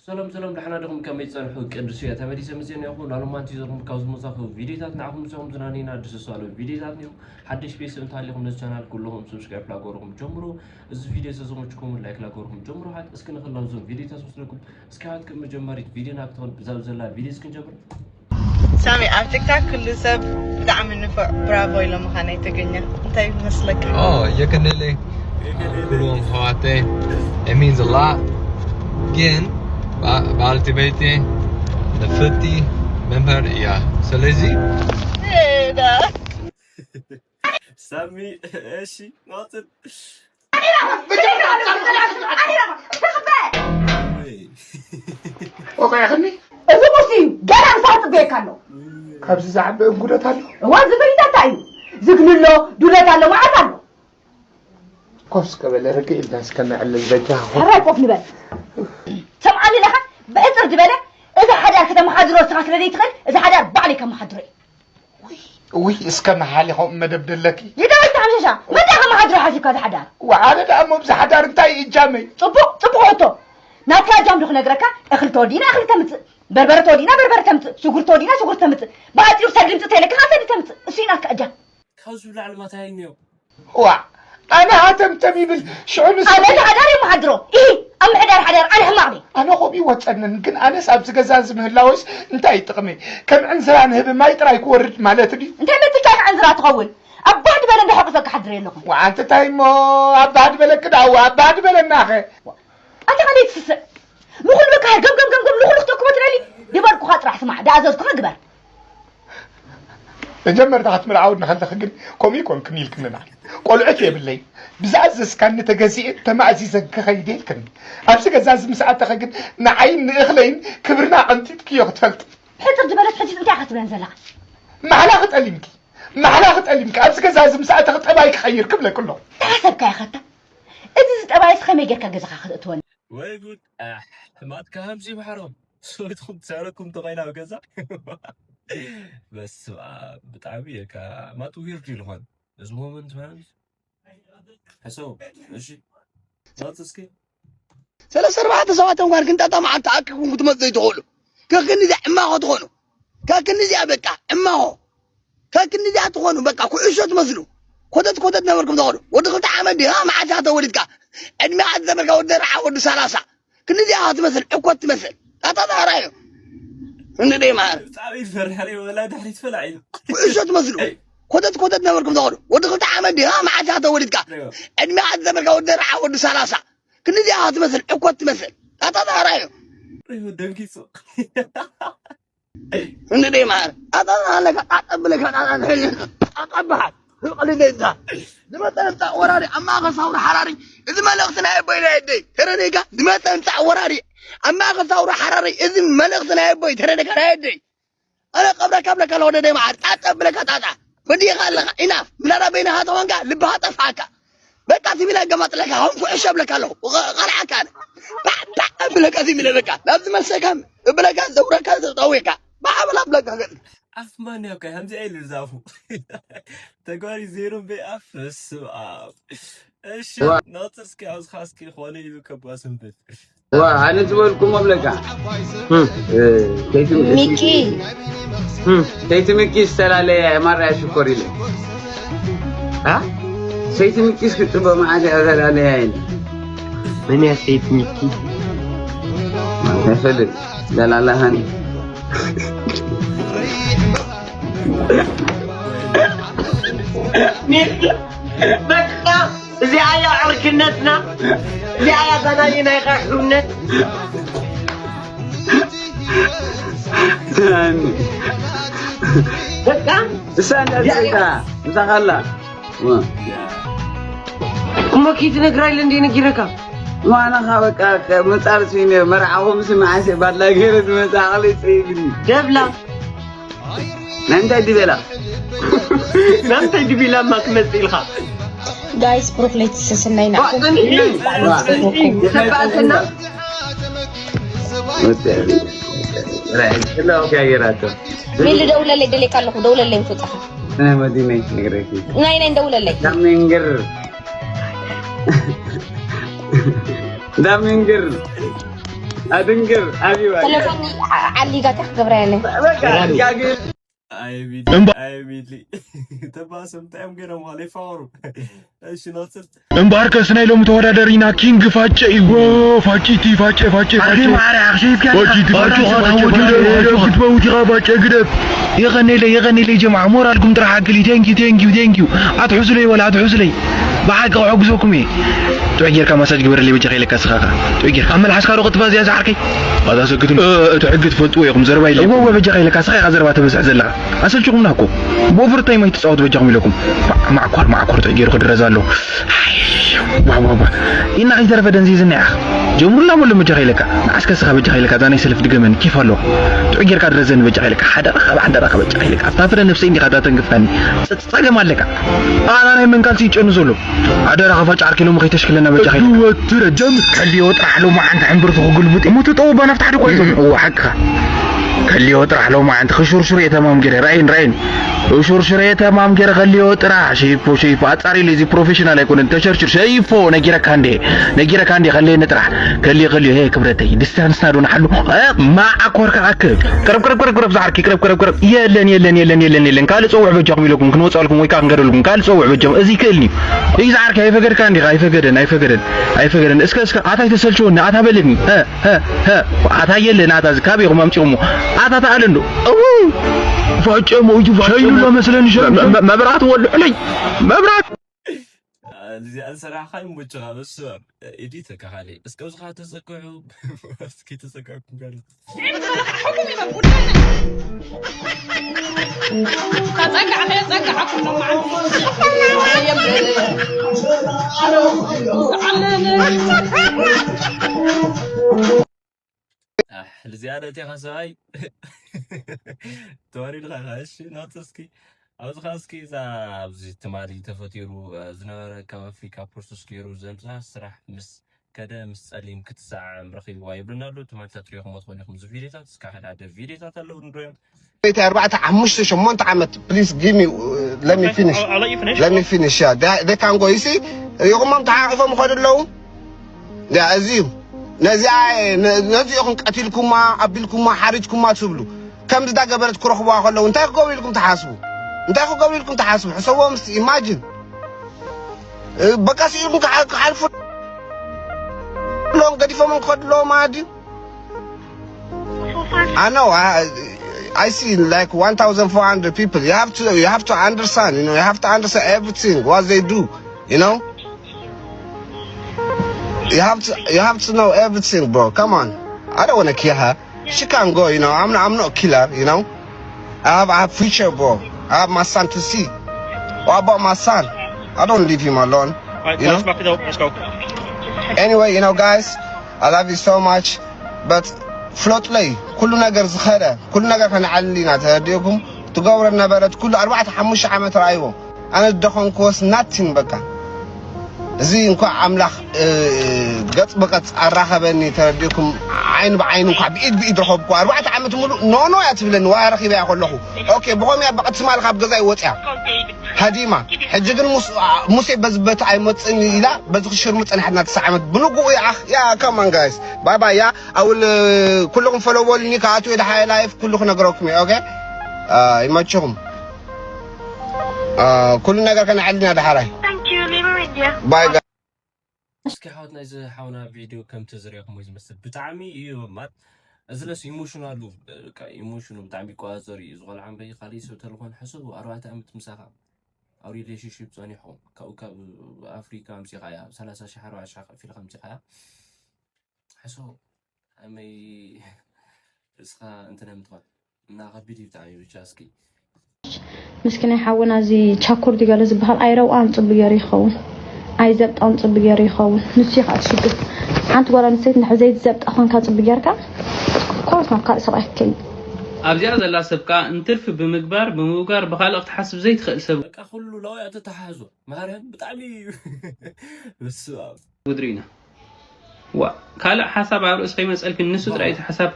ሰላም ሰላም፣ ደሕና ዲኹም? ከመይ ጸንሑ? ቅዱስ እየ ተመሊሰ መጽኤ ነኹ። ላሎማንቲ ዘርኩም ካብ ዝመጻኹ ቪዲዮታት ንዓኹም ንሰኹም ዝናነይና ደስ ዝሳሉ ቪዲዮታት እዮም። ሓድሽ ቤተሰብ እንተሃሊኹም ነዚ ቻናል ኩለኹም ሰብስክራይብ ላገርኩም ጀምሩ። እዚ ቪዲዮ ተዘመችኩም ላይክ ላገርኩም ጀምሩ። ሓት እስኪ ንኽላው ዞም ቪዲዮታት ወስደኩም። እስኪ ሓት ከም መጀመሪት ቪዲዮና ክትኾን ብዛብ ዘላ ቪዲዮ እስኪ ንጀምር። ሳሚ፣ ኣብ ቲክታክ ኩሉ ሰብ ብጣዕሚ ንፉዕ ብራቮ ኢሎምኻ ናይ ትግርኛ። እንታይ ይመስለካ? ኦ፣ የቀንየለይ። ኩሎም ኣሕዋተይ፣ it means a lot። ግን ባ-፣ በዓልቲ ቤተይ ንፍዕቲ መምህር እያ። ስለዚ እዳ። ሳሚ፣ እሺ፣ ናጽን። ወይ። ኦኬ፣ ያኽኒ? እዚ ሙስ እዩ። ገና ምሳሕ ጽበየካ ኣሎ። ካብዚ ዝዓበ እንጉደት ኣሎ? እዋ፣ እዚ ፍሪዳ እንታይ እዩ? ዝግኒ ኣሎ፣ ዱለት ኣሎ፣ መዓት ኣሎ። ኮፍ እስከ በለ፣ ርግእ ኢልና እስከ ነዕልል በጃኹም። ሕራይ ኮፍ ንበል። ሰምዓኒ ኣለኻ? ብሕጽር ዝበለ፣ እዚ ሓዳር ከተመሓድሮ እስኻ ስለ ዘይትኽእል፣ እዚ ሓዳር ባዕለይ ከመሓድሮ እየ። ውይ፣ እስከ መሓሊኾም መደብ ደለኪ? ይደወል ተሓምሸሻ፣ መን ደኣ ከመሓድሮ ሓሲብካ እዚ ሓዳር? ወዓለ ደኣ እሞ ብዚ ሓዳር እንታይ እዩ እጃመይ? ጽቡቕ፣ ጽቡቕ ሕቶ። ናትካ እጃም ዶ ክነግረካ? እኽሊ ተወዲእና እኽሊ ተምጽእ፣ በርበረ ተወዲእና በርበረ ተምጽእ፣ ሽጉርቲ ተወዲእና ሽጉርቲ ተምጽእ። ብኣጺሩ ሰዲ ምጽእ ተይለካ፣ ከኣ ሰዲ ተምጽእ። እሱ እዩ ናትካ እጃም። ካብዚ ብላዕሊ ማታይ እኒኦ? ዋእ፣ ኣነ ሃተምተም ይብል፣ ሽዑ ንስ ኣነ እዚ ሓዳር የመሓድሮ። ኢሂ፣ ኣብ ምሕዳር ሓዳር ኣነ ሕማቕ ድየ? ኣነ ከምኡ ይወጸንን፣ ግን ኣነስ ኣብዚ ገዛ እዚ ምህላወይስ እንታይ እዩ ጥቕመይ? ከም ዕንዝራ ንህቢ ማይ ጥራይ ክወርድ ማለት ድዩ? እንታይ መሲልካ ኢኻ ዕንዝራ ትኸውን? ኣብ ባህ ዝበለ እንዶ ሕቑፈ ክሓድር የለኹን። ዋእ፣ ኣንቲ እንታይ እሞ ኣብ ባህ ዝበለኪ ደኣ፣ ኣብ ባህ ዝበለናኸ? ኣታ ከመይ ትስስዕ? ንኹሉ በቃ ገም ገም ገም ገም ንኹሉ ክትእክቦ ትደሊ? ዝበልኩኻ ጥራሕ ስማዕ፣ ዝኣዘዝኩኻ ግበር። መጀመርታ ክትምርዓወኒ ከለኺ ግን ከምኡ ኣይኮንክን ኢልክንና። ቆልዑት የብለይን። ብዝኣዘዝካኒ ተገዚኤ ተማእዚዘ ክኸይድ ኢልክኒ። ኣብዚ ገዛ እዚ ምስ ኣተኺ ግን ንዓይን ንእኽለይን ክብርና ቀንጢጥክዮ ክትፈልጢ። ሕጽር ዝበለት ሕጂ እንታይ ኢኻ ትብለን ዘለኻ? ማሕላኺ ጠሊምኪ። ማሕላኺ ጠሊምኪ። ኣብዚ ገዛ እዚ ምስ ኣተኺ ጠባይ ክቐይር ክብለኪ ኣለኹ። እንታይ ሓሰብካ ኢኻ ኣታ? እዚ ዝጠባይስ ከመይ ጌርካ ገዛኻ ከተእትወኒ? ወይ ጉድ! ኣሕ፣ ማትካ ሃምሲ ባሕሮም። ሰበይትኩም ትሰረኩም ተኾይና ኣብ ገዛ። በስመ ኣብ፣ ብጣዕሚ እየ ከ-፣ ማት ዊርድ እዩ ዝኾን። እዚ ሞመንት ማለት። ሕሰቡ፣ እሺ። ማት እስኪ። ሰለስተ ኣርባዕተ ሰባት እንኳን ክንጠጣ መዓልቲ ተኣኪብኩም ክትመጹ ዘይትኽእሉ። ከክንዚኣ እማኾ ትኾኑ። ከክንዚኣ በቃ እማኾ። ከክንዚኣ ትኾኑ በቃ ኩዕሾ ትመስሉ። ኮተት ኮተት ነበርኩም ትኾኑ። ወዲ ክልተ ዓመት ዲኻ መዓልቲ ተወሊድካ። ዕድሜኻ ዝነበርካ ወዲ ኣርብዓ ወዲ ሰላሳ። ክንዚኣ ትመስል ዕኮት ትመስል። ጣጣ ዛራዮ። እንደ ደይ ማር። ብጣዕሚ ይፈርሕ፣ ወላ ድሕሪት ፈላዒ። ኩዕሾ ትመስሉ። ኮተት ኮተት ነበርኩም ትኾኑ። ወዲ ክልተ ዓመት ዲኻ መዓልቲ ተወሊድካ። እዮ። ዕድሜኻ ዝነበርካ ወዲ ኣርብዓ ወዲ ሰላሳ። ክንዚኣ ትመስል ዕኮት ትመስል። ጣጣ ዛራዮ። እዩ ደንጊጹ። እንደ ደይ ማር። ጣጣ ኣለካ፣ ጣጣ ብለካ፣ ጣጣ ንሕል። ጣጣ በሃል። ህቕሊ ደይታ። ዝመጠ እንታ ወራሪ፣ ኣብ ማእኸል ሳውሪ ሓራሪ። እዚ መልእኽቲ ናይ ኣቦይ ናይ ኣደይ። ተረዲእካ? ዝመጠ እንታ ወራሪ፣ ኣብ ማእኸል ሳውሪ ሓራሪ። እዚ መልእኽቲ ናይ ኣቦይ፣ ተረዲእካ? ናይ ኣደይ። ኣነ ቀብረካ ብለካ ኣለኹ፣ ወደ ደይ መዓር። ጣጣ ብለካ ጣጣ። ወዲእኻ ኣለኻ፣ ኢናፍ። ምናዳ በይንኻ ተኾንካ፣ ልብኻ ጠፍሓካ። በቃ፣ ትም ኢለ ገማጥለካ፣ ሆም ኩዕሾ ብለካ ኣለኹ። ቐ-፣ ቐልዓካ ኣነ። ባዕ፣ ባዕ ብለካ፣ ትም ኢለ በቃ። ናብዚ መልሰካ፣ ብለካ፣ ዘውረካ፣ ጠዊካ። ባዕ ብላ ብለካ፣ ገጽ። ኣፍ ማን ያውቃ፣ ከምዚ ኣይልል ዛፉ። ተጓሪ ዜሮ ቤ ኣፍ፣ በስመ ኣብ። እሺ፣ ዋ። ናጽር እስኪ፣ ኣብዚ ኻስኪ፣ ኾነ ኢሉ ከባ ስንብት። ዋ፣ ኣነ ዝበልኩሞ ብለካ። እም። እ፣ ሰይቲ፣ ሚኪ። እም። ሰይቲ ሚኪ ዝተላለየ ማራ ሽኮር ኢለ። አ? ሰይቲ ሚኪ እስኪ ጽቡቕ መዓት እያ ዘላለያ ኢለ። መን እያ ሰይቲ ሚኪ? ኣይፈልጥ። ዘላለኻኒ። ሚኪ፣ በቃ። እዚኣ እያ ዕርክነትና፣ እዚኣ እያ እዛ ናይ፣ ናይ ቃሕሩነት። በቃ። እሳ እንዳ እዚኣ እያ። ጽንታ፣ ምሳኻ ኣላ። ዋ። እሞ ኪትነግራ ኢለ እንዴ ነጊረካ? ዋናኻ በቃ፣ መጻርሲ ነይሩ፣ መርዓኹም ስምዓሴ ባድላ ገይረ ዝመጽእ ዓቕሊ ጽይብኒ። ደብላ። ናይ እንታይ ድቤላ? ናይ እንታይ ድቤላማ ክመጽእ ኢልካ? ጋይስ፣ ብሩክ ለይቲ ሰሰናይ ንዓኹም። ጽንሒ፣ ጽንሒ፣ ተባእሰና። ወዲ ኣቢ። ራይ፣ ስለ ኦኬ፣ ኣየራቶ። ሚሊ ደውለለይ፣ ደሌካ ኣለኹ፣ ደውለለይ፣ ምፍጻ። ናይ መዲና ይትነግረኪ። ናይ ናይ ደውለለይ። ዳሚንግር። ዳሚንግር። ኣድንግር፣ ኣቢባ። ተለፎን ዓሊጋ ተክገብራ ያለ። በቃ፣ ጋግር። ኣይቢሊ ተባሰም ታይም ገይሮም ዋለ ይፋወሩ። እሺ ናስር እምበኣርከስ ናይ ሎሚ ተወዳደሪና ኪንግ ፋጨ እዩ። ፋጭቲ ፋጨ ፋጨ ፋጨ። ፋጭቲ ፋጨ ፋጨ። ግደፍ ግደፍ ግደፍ። የቐኔለይ የቐኔለይ ጀማዓ ሞራልኩም ጥራሕ ኣክሊ። ቴንኪዩ ቴንኪዩ ቴንኪዩ። ኣትሕዙለይ ወላ ኣትሕዙለይ። ብሓቂ ከሐጉሰኩም እየ። ጥዑይ ጌርካ ማሳጅ ግበረለይ በጃኻ ኢለካ ስኻኻ። ጥዑይ ጌርካ ኣብ መልሓስካ ዶ ቅጥፋ እዚኣ ዝዓርከይ? ኣታ ሰክትን እቲ ሕጊ ትፈልጥዎ ኢኹም ዘረባ ኢለ። እወ እወ በጃኻ ኢለካ ስኻ ኢኻ ዘረባ ተበዝሕ ዘለኻ። ኣሰልችኹምና እኮ ብኦቨርታይም ኣይትፃወቱ በጃኹም ኢለኩም። ማዕኮር ማዕኮር ጥዑይ ገይሩ ክድረዝ ኣለዎ። ዋዋዋ ኢና ከይተረፈ ደንዚዝና ኢኻ። ጀምሩላ መሎ በጃኻ ኢለካ። ንዓስከ ስኻ በጃኻ ኢለካ እዛ ናይ ሰልፍ ድገመኒ ኬፍ ኣለዋ። ጥዑይ ጌርካ ድረዘኒ በጃኻ ኢለካ። ሓደራኻ ሓደራኻ በጃኻ ኢለካ። ኣብታ ፍረ ነብሰይ እንዲኻ እዛ ተንግፍካኒ። ጸ- ጸገም ኣለካ። ኣና ናይ መንካልሲ ይጨኑ ዘሎ። ሓደራኻ ፋጭ ዓርኪ ሎሚ ከይተሽክለና በጃኻ ኢለካ። ወትረ ጀም ከልዮ ጥራሕ ሎማዓንቲ ሕምብርቱ ክግልብጥ እሞ ትጠወባ ናብቲ ሓደ ቆይቶ። እዎ ሓቅኻ። ከልዮ ጥራሕ ሎማዓንቲ ክሹርሹር እየ ተማም ገይረ። ራይን ራይን። ሹርሹር እየ ተማም ገይረ ከልዮ ጥራሕ። ሸይፎ ሸይፎ ኣጻሪሉ እዚ ፕሮፌሽናል ኣይኮነን። ተሸርሽር ሸይፎ ነጊረካ እንዴ ነጊረካ እንዴ ከልየኒ ጥራሕ። ከልዮ ከልዮ ሄ ክብረተይ ዲስታንስና ዶ ንሓሉ። ማዓኮርካ ኣክብ ቅረብ ቅረብ ቅረብ ቅረብ ዝዓርኪ ቅረብ ቅረብ ቅረብ የለን የለን የለን የለን የለን ካልእ ጸውዕ በጃኹም ኢለኩም ክንወጻልኩም ወይ ከዓ ክንገደልኩም ካልእ ጸውዕ በጃኹም እዚ ይክእልኒ እዩ ዝዓርኪ ኣይፈገድካ እንዲኻ ኣይፈገደን ኣይፈገደን ኣይፈገደን እስከ እስከ ኣታ ኣይተሰልችወኒ ኣታ በለኒ ሀ ሀ ሀ ኣታ የለን ኣታ እዚ ካበይ ኢኹም ኣምጺኹሞ ኣታ ተኣለ እንዶ እው ፋጨሞ እዩ ፋጨሞ ሸይሉ መስለኒ ሸይሉ መብራት ወልዑለይ መብራት እዚኣ ዝሰራሕኻ ይሞችኻ በሱ ኤዲት ካኻለይ እስከ ብዝኻ ተሰክሑ እስኪ ተሰክዕኩም ጋር ልዚኣ ነቴኻ ሰብኣይ ተዋሪድኻ እሺ ናውቲ እስኪ ኣብዚ ኸዓ እስኪ እዛ ኣብዚ ትማሊ ተፈጢሩ ዝነበረ ካብ ኣፍሪካ ፕሮሰስ ገይሩ ዘምፅኣ ስራሕ ምስ ከደ ምስ ፀሊም ክትሰዓም ረኺብዋ ይብልና ኣሎ ትማሊ ተትሪኹሞ ትኾን ኢኹም እዚ ቪዲዮታት እስካ ሓደ ሓደ ቪዲዮታት ኣለዉ ንሪኦም ቤት ኣርባዕተ ሓሙሽተ ሸሞንተ ዓመት please give me let me finish let me finish yeah they, they can go you see ይኹሞም ተሓቂፎም ይኸዱ ኣለዉ እዚ እዩ ነዚኣ ነዚኦኹም ቀቲልኩማ ኣቢልኩማ ሓሪጅኩማ ትብሉ ከምዚ ዳገበረት ክረኽቡዋ ከለዉ እንታይ ክገብሩ ኢልኩም ትሓስቡ እንታይ ክገብሩ ኢልኩም ትሓስቡ ሕሰቦም እስቲ imagine በቃ ስኢልኩም ክሓልፉ ኣለዎም ገዲፎም ክኸዱ ኣለዎም ማለት ድዩ I know. I, I see like one thousand four hundred people. You have to, you have to understand. You know, you have to understand everything what they do. You know, you have to, you have to know everything, bro. Come on. I don't want to kill her. She can't go. You know, I'm not, I'm not a killer. You know, I have, I have future, bro. I have my son to see. What about my son? I don't leave him alone. All right, You know? let's wrap it up. Let's go. Anyway, you know, guys, I love you so much. But ፍለጡለይ ኩሉ ነገር ዝኸደ ኩሉ ነገር ከነዓልል ኢና ተረዲእኩም ትገብሮ ነበረት ኩሉ ኣርባዕተ ሓሙሽተ ዓመት ረኣይዎ ኣነ ዝደኸምክዎስ nothing በቃ እዚ እንኳዕ ኣምላኽ ገፅ ብቐፅ ኣራኸበኒ ተረዲእኩም ዓይኒ ብዓይኒ እንኳዕ ብኢድ ብኢድ ረኸብኩ ኣርባዕተ ዓመት ሙሉእ ኖኖ እያ ትብለኒ ዋ ረኺበያ ከለኹ ኦኬ ብኸምያ ብቐጥስማ ኢልካ ኣብ ገዛይ ወፅያ ሃዲማ ሕጂ ግን ሙሴ በዚ በቲ ኣይመፅእን ኢላ በዚ ክሽርምፀን ሓድና ትስዓ ዓመት ብንግኡ ያ come on guys bye bye ያ I will ኩልኹም follow በሉኒ ክኣትው እየ ደሓር live ኩሉ ክነግረኩም እየ okay ይመችኹም ኩሉ ነገር ከነዕልና ደሓራይ bye guys እስኪ ሓወት ናይዚ ሓውና ቪድዮ ከምቲ ዝሪእኹሞ ዝመስል ብጣዕሚ እዩ መማር እዚ ለስ ኢሞሽናሉ ኢሞሽኑ ብጣዕሚ ይቆፃፀር እዩ ዝቆልዓ እምበይ ካሊእ ሰብ ተልኾን ሕሰቡ ኣርባዕተ ዓመት ምሳኻ ኣብ relationship ፀኒሕኹም ካብኡ ካብ ኣፍሪካ ኣምፂኻያ ሰላሳ ሺሕ ኣርባዕተ ሺሕ ከፊልካ ኣምፂኻያ ሕሰቡ ኣመይ እስኻ እንትነ ምትኾን እና ከቢድ እዩ ብጣዕሚ ብቻ እስኪ ምስኪናይ ሓውና እዚ ቻኩር ድዩ ገለ ዝበሃል ኣይረውኣን ፅቡ ገይሩ ይኸውን ኣይዘብጣን ፅቡ ገይሩ ይኸውን ንሱ እዩ ከዓ እቲ ሽግር ሓንቲ ጓል ኣንስተይቲ እንድሕር ዘይትዘብጣ ኮንካ ፅቡ ጌርካ ኮርስ ናብ ካልእ ሰብኣይ ክትከይድ ኣብዚኣ ዘላ ሰብ ከዓ እንትርፊ ብምግባር ብምውጋር ብካልእ ክትሓስብ ዘይትኽእል ሰብ በቃ ኩሉ ለዋይ ኣተተሓሕዞ ማርያም ብጣዕሚ እዩ በስመ ኣብ ውድሪ ኢና ዋ ካልእ ሓሳብ ኣብ ርእሲ ከይመፀልክን ንሱ ጥራይ እቲ ሓሳብ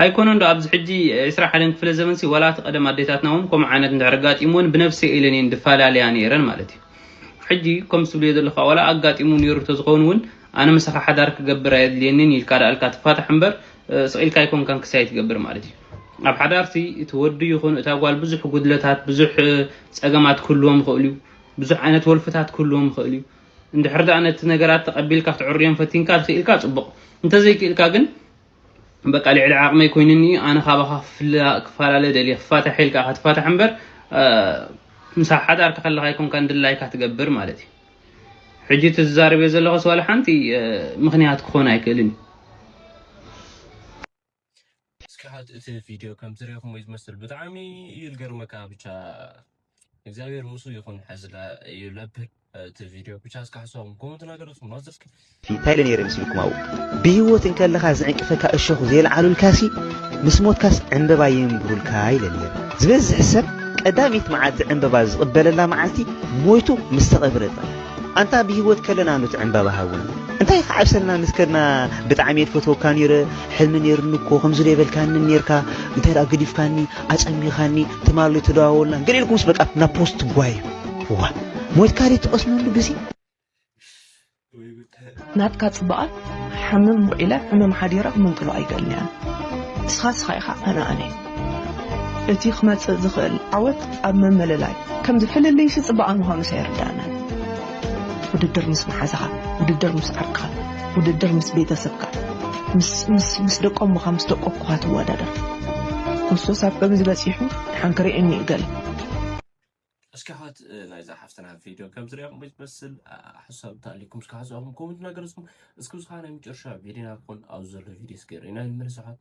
ኣይኮነን ዶ ኣብዚ ሕጂ ዕስራ ሓደን ክፍለ ዘመንሲ ዋላ እቲ ቀደም ኣዴታትና እውን ከምኡ ዓይነት እንድሕር ኣጋጢምወን ብነብሰ ኢለን እየን ድፈላለያ ነይረን ማለት እዩ። ሕጂ ከም ዝብልዮ ዘለኹ ዋላ ኣጋጢሙ ነይሩ ተዝኸውን እውን ኣነ ምሳኻ ሓዳር ክገብር ኣየድልየንን ኢልካ ደኣልካ ትፋታሕ እምበር ስቕ ኢልካ ኣይኮንካን ክሳይ ትገብር ማለት እዩ። ኣብ ሓዳርሲ እቲ ወዲ ይኹን እታ ጓል ብዙሕ ጉድለታት ብዙሕ ፀገማት ክህልዎም ይኽእል እዩ። ብዙሕ ዓይነት ወልፍታት ክህልዎም ይኽእል እዩ። እንድሕር ደኣ ነቲ ነገራት ተቐቢልካ ክትዕርዮም ፈቲንካ ትኽኢልካ ጽቡቕ። እንተዘይክኢልካ ግን በቃ ልዕሊ ዓቕመይ ኮይኑኒ ኣነ ካባኻ ክፍላ ክፈላለ ደልየ ክፋታሕ ኢልካ ኢኻ ትፋታሕ እምበር ምሳ ሓዳርካ ከለኻ ኣይኮንካን ድላይካ ትገብር ማለት እዩ። ሕጂ እቲ ዝዛረብዮ ዘለኹስ ዋላ ሓንቲ ምኽንያት ክኾን ኣይክእልን እዩ። እስኪ ሓት እቲ ቪድዮ ከም ትሪኢኹም ወይ ዝመስል ብጣዕሚ እዩ ዝገርመካ። ብቻ እግዚኣብሔር ምስኡ ይኹን። ሕዚ ይለብር እቲ ቪድዮ ብቻ እስኪ ሓሳብኩም ኮመንት ነገር እስኩም ናዘር እስኪ እንታይ ኢለ ነይረ ምስልኩም ኣብኡ ብህይወት እንከለኻ ዝዕንቅፈካ እሾኽ ዘየልዓሉልካሲ ምስ ሞትካስ ዕምበባ የንብሩልካ ኢለ ነይረ። ዝበዝሕ ሰብ ቀዳሚት መዓልቲ ዕምበባ ዝቕበለላ መዓልቲ ሞይቱ ምስ ተቐብረ ጥራይ። ኣንታ ብህይወት ከለና ኑቲ ዕምባባ ሃቡና እንታይ ክዓብሰልና ምስ ከድና ብጣዕሚ እየ ዝፈትወካ ነይረ ሕልሚ ነይርኒ እኮ ከምዚ ዶ የበልካኒ ነይርካ እንታይ ደኣ ገዲፍካኒ ኣጸሚኻኒ ትማሊ ተደዋወልና ገለ ኢልኩምስ በቃ ናብ ፖስት ጓይ ዋ ሞይትካ ድዩ ትቐስነሉ ግዜ ናትካ ጽባቐ ሓምም ውዒለ ሕምም ሓዲረ ክምንጥሎ ኣይክእልን እየ ኣነ። ንስኻ ንስኻ ኢኻ ኣነ ኣነ እየ። እቲ ክመጽእ ዝኽእል ዓወት ኣብ ምምልላይ ከምዚ ፍልልይሲ ጽባቐ ምዃኑስ ኣይርድኣናን። ውድድር ምስ መሓዛኻ፣ ውድድር ምስ ዓርክኻ፣ ውድድር ምስ ቤተሰብካ፣ ምስ ምስ ምስ ደቆምኻ ምስ ደቆኩኻ ትወዳደር። ንሱስ ኣብ ከምዚ በጺሑ ንሓንክርኤኒ እዩ ገለ። እስኪ ሓት ናይዛ ሓፍትና ቪድዮ ከም ዝሪኣኹም ዝመስል ሓሳብ እንተሃሊኩም እስኪ ሓሳብኩም ኮመንት ነገር እስኩም እስኪ ብዝኻ ናይ መጨረሻ ቪድዮና ክኾን ኣብዚ ዘሎ ቪድዮ እስኪ ርኢና ንመለስ ሓት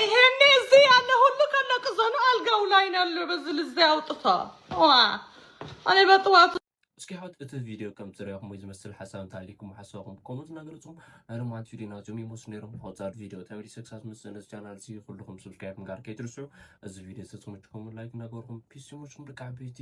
ይሄኔ እዚህ ያለ ሁሉ ከነቅዘኑ አልጋው ላይ ነው ያለው። በዚህ ልዛ ያውጥታ እኔ በጥዋት እስኪ ሓት እቲ ቪድዮ ከም ትሪኹም ወይ ዝመስል ሓሳብ እንተሃሊኩም ሓሳብኩም ኮመንት እናገለፅኩም ናይ ሎማዓንቲ ቪድዮ ናዞም ይመስሉ ነይሮም። ሓፃር ቪድዮ ተመሊሰ ክሳብ ዝመፅእ ነዚ ቻናል እዚ ኩልኹም ሰብስክራይብ ምግባር ከይትርስዑ። እዚ ቪድዮ ተዝምችኩም ላይክ እናገበርኩም ፒስ ይመችኩም ደቂ ዓበይቲ።